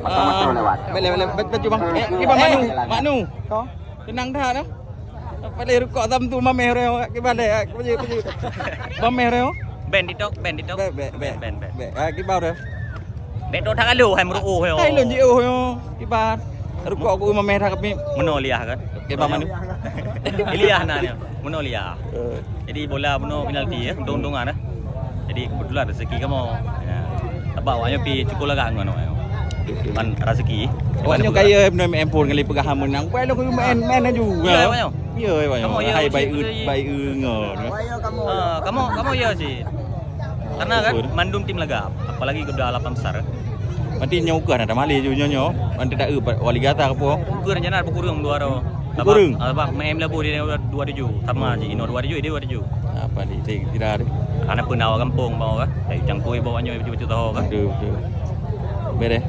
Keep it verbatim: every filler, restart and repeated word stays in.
Masa-masa lewat. Boleh, boleh. Baca, baca, bang. Eh, kiban Manu. Manu. Tenang dah, dah. Paling rukok tam tu mameh reo. Kiban deh. Paling, paling. Mameh reo. Ben TikTok, ben TikTok. Bek, bek, bek. Ben, ben. Bek. Ah, kiban reo. Dek tu tak lalu, hai meureu'oh yo. Hai lôn jiôh yo. Kiban. Rukok ku mameh dah kami. Meunoe liah kan? Kiban Manu. Liah na ni. Meunoe liah. Eh. Jadi bola bunoe penalti ya, untung-untungan ya. Jadi kebetulan rezeki kamoe. Ya. Sebab awaknyoe pi cukup lagak ngon awaknyoe. Kan rezeki. Awaknyoe kaya bunoe main pun kali peugah menang. Pai lôn main, main laju. Ya, awaknyoe. Ya, awaknyoe. Kamoe ya, hai bai u, bai u ngon. Ah, kamoe, kamoe ya sih. Karena kan mandum tim lagak, apalagi ke delapan besar. Berarti nyoe ukeue na tamali ju nyoe nyoe. Nanti tak eu wali gata ke po. Ukeue rencana bukureueng dua ro. Bukureueng. Abang main labu di dua tujuh. Sama je ino dua tujuh, dia dua tujuh. Apa di, di tidak ada. Karena pun awak kampung bawa kan. Dari cangkui bawa nyoe betul-betul tahu kan. Betul, betul. Beres.